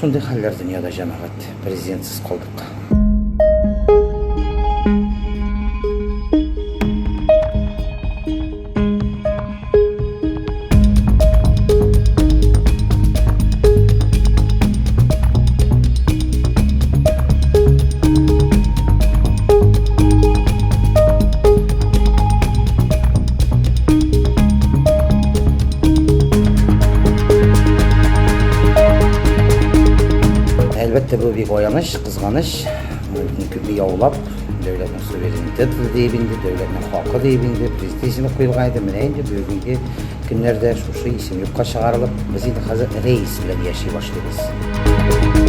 Шундый хәлләр дөньяда, җәмәгать. Президентсыз калдык. Әлбәттә, бу бик аяныч, кызганыч. Күпме яулап, дәүләтнең суверенитеты диеп инде, дәүләтнең хакы диеп инде, президент исеме куелган иде. Менә инде бүгенге көннәрдә шушы исем юкка чыгарылып, без инде хәзер рейс белән яши башлыйбыз.